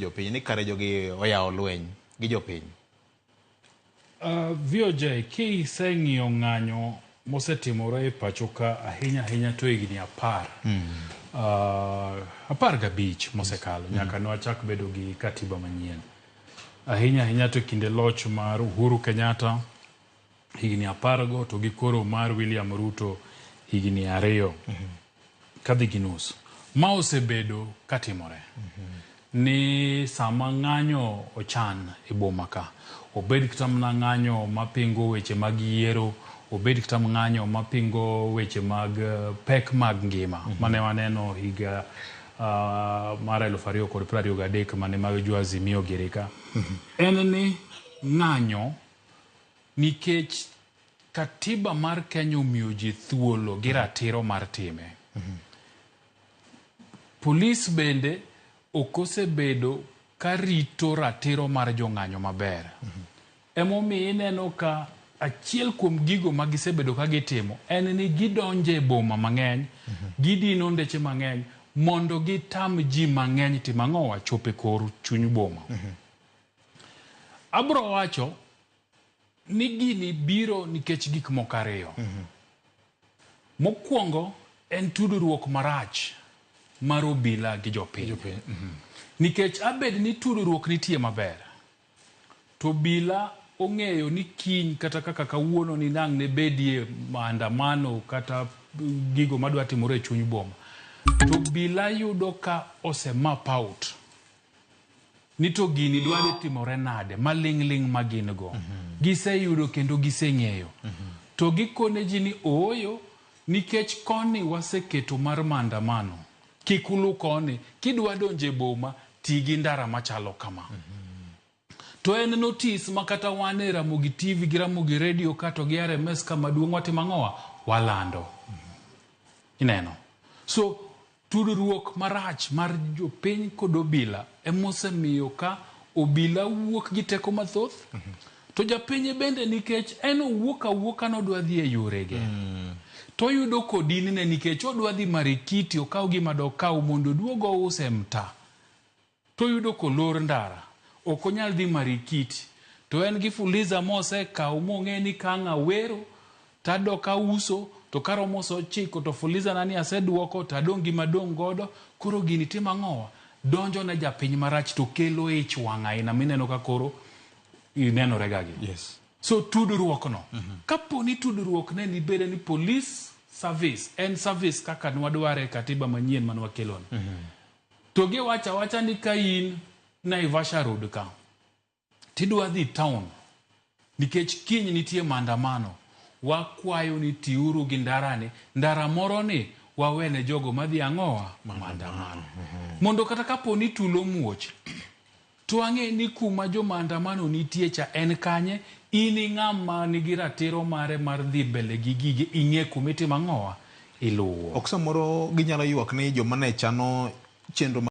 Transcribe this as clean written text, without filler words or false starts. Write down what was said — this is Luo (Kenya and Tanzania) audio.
jopiny ni kare jogi oyawo lweny gi jopiny. VOJ, kiseng'iyo ng'anyo mosetimore e pacho ka ahinya ahinya to higni 15 mosekalo nyaka ne wachak bedo gi katiba manyien. Ahinya ahinya to kinde loch mar Uhuru Kenyatta higni 10 go to gi koro mar William Ruto higni 2 kadhi gi nus. Ma osebedo katimore. Ni sama ng'anyo ochan e boma ka, obed kata mana ng'anyo mapingo weche mag yiero, obed kata ng'anyo mapingo weche mag pek mag ngima mane waneno higa mar 2023 mane mag jo Azimio giri ka. En ni ng'anyo nikech katiba mar Kenya omiyo ji thuolo gi ratiro mar time. Polis bende ok osebedo ka rito ratiro mar jong'anyo maber. Emomiyo ineno ka achiel kuom gigo ma gisebedo ka gitimo en ni gidonjo e boma mang'eny, gidino ndeche mang'eny mondo gitam ji mang'eny timo ang'owa chopo e kor chuny boma. Abro wacho ni gini biro nikech gik moko ariyo. Mokwongo en tudruok marach mar obila gi jopiny. Nikech abed ni tudruok nitie maber, to obila ong'eyo ni kiny kata kaka kawuono ni nang' ne bedie maandamano kata gigo madwa timore e chuny boma, to obila yudo ka ose map out ni to gini dwa dhi timore nade maling' ling' ma gin go. Giseyudo kendo giseng'eyo. To gikone ji ni ooyo nikech koni waseketo mar maandamano, kik ulu koni, kidwa donjo e boma, ti gi ndara machalo kama. To en notice ma kata wan e Ramogi TV gi Ramogi Radio ka to gi RMS ka maduong' watimo ang'owa? Walando. Ineno? So, tudruok marach mar jopiny kod obila emosemiyo ka obila wuok gi teko mathoth, to japiny bende nikech en owuok awuoka nodwa dhi e yorege. To oyudo kodinne nikech odwa dhi Marikiti okaw gima dokaw mondo oduog ouse e mtaa. To oyudo kolor ndara, ok onyal dhi Marikiti. To en gi fuliza mosekawo mong'e ni ka ang' awero to adok auso to karomo saa 9 to fuliza na ni aseduoko to adong' gi madong' godo. Koro gini timo ang'owa? Donjo ne japiny marach to kelo ich wang' aina mineno ka koro inenore ga gi. So tudruok no, kapo ni tudruok ne nibede ni police service en service kaka nwadware e katiba manyien mane wakelo ni. To giwacho awacha ni ka in Naivasha Road ka, tidwa dhi town nikech kiny nitie maandamano, wakwayo ni tiuru gi ndarani, ndara moro ni wawene jogo madhi ang'owa maandamano. Mondo kata kapo ni tulo muoch, to ang'e ni kuma jo maandamano nitie cha en kanye, in ing'ama nigi ratiro mare mar dhi mbele gi gige, ing'e kuma itimo ang'owa, iluwo. Ok samoro ginyalo ywak ni joma ne chano chenro